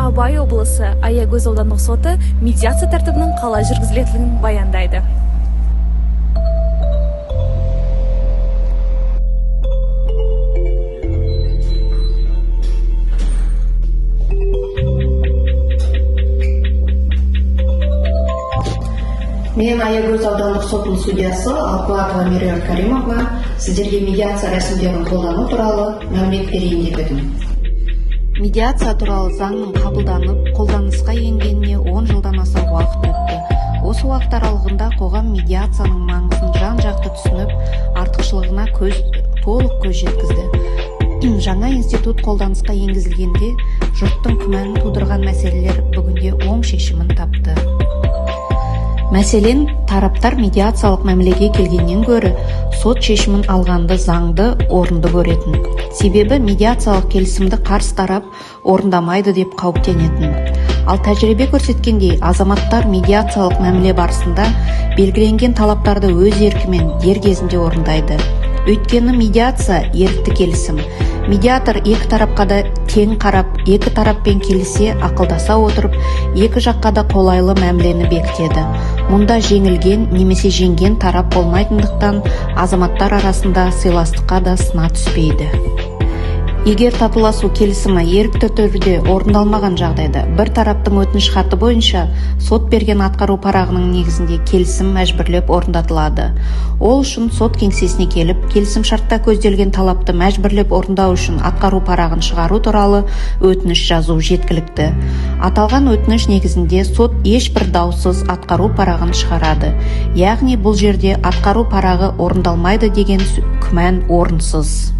Абай облысы Аягөз аудандық соты медиация тәртібінің қалай жүргізілетінін баяндайды. Мен, Аягөз аудандық сотының судьясы Алқуатова Меруерт Каримовна, сіздерге медиация рәсімдерін қолдану туралы мәлімет берейін деп едім. Медиация туралы заңның қабылданып, қолданысқа енгеніне 10 жылдан аса уақыт өтті. Осы уақыт аралығында қоғам медиацияның маңызын жан-жақты түсініп, артықшылығына толық көз жеткізді. Жаңа институт қолданысқа енгізілгенде жұрттың күмәнін тудырған мәселелер бүгінде оң шешімін тапты. Мәселен, тараптар медиациялық мәмілеге келгеннен гөрі сот шешімін алғанды заңды, орынды көретін. Себебі медиациялық келісімді қарсы тарап орындамайды деп қауіптенетін. Ал тәжірибе көрсеткендей, азаматтар медиациялық мәміле барысында белгіленген талаптарды өз еркімен дер кезінде орындайды. Өйткені медиация ерікті келісім. Медиатор екі тарапқа да тең қарап, екі тараппен келісе, ақылдаса отырып, екі жаққа да қолайлы мәмілені бекітеді. Мұнда жеңілген немесе жеңген тарап болмайтындықтан, азаматтар арасында сыйластыққа да сына түспейді. Егер татуласу келісімі ерікті түрде орындалмаған жағдайда, бір тараптың өтініш хаты бойынша сот берген атқару парағының негізінде келісім мәжбүрлеп орындатылады. Ол үшін сот кеңсесіне келіп, келісімшартта көзделген талапты мәжбүрлеп орындау үшін атқару парағын шығару туралы өтініш жазу жеткілікті. Аталған өтініш негізінде сот ешбір даусыз атқару парағын шығарады. Яғни бұл жерде атқару парағы орындалмайды деген күмән орынсыз.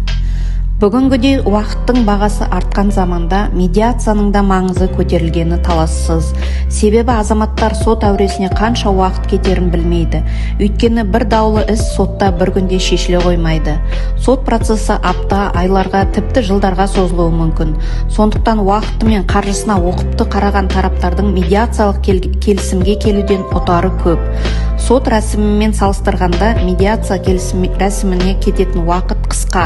Бүгінгідей уақыттың бағасы артқан заманда медиацияның да маңызы көтерілгені талассыз. Себебі азаматтар сот әуресіне қанша уақыт кетерін білмейді. Өйткені бір даулы іс сотта бір күнде шешіле қоймайды. Сот процесі апта, айларға, тіпті жылдарға созылуы мүмкін. Сондықтан уақыты мен қаржысына оқыпты қараған тараптардың медиациялық келісімге келуден ұтары көп. Сот рәсімімен салыстырғанда медиация рәсіміне кететін уақыт қысқа,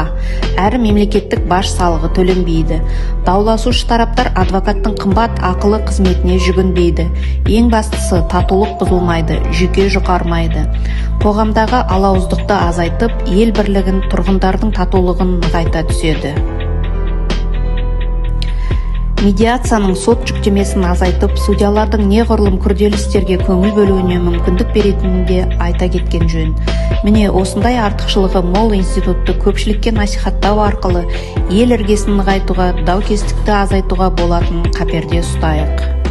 әрі мемлекеттік баж салығы төленбейді. Дауласушы тараптар адвокаттың қымбат ақылы қызметіне жүгінбейді. Ең бастысы, татулық бұзылмайды, жүйке жұқармайды. Қоғамдағы алауыздықты азайтып, ел бірлігін, тұрғындардың татулығын нығайта түседі. Медиацияның сот жүктемесін азайтып, судьялардың неғұрлым күрделі істерге көңіл бөлуіне мүмкіндік беретінін де айта кеткен жөн. Міне, осындай артықшылығы мол институтты көпшілікке насихаттау арқылы ел іргесін нығайтуға, даукестікті азайтуға болатынын қаперде ұстайық.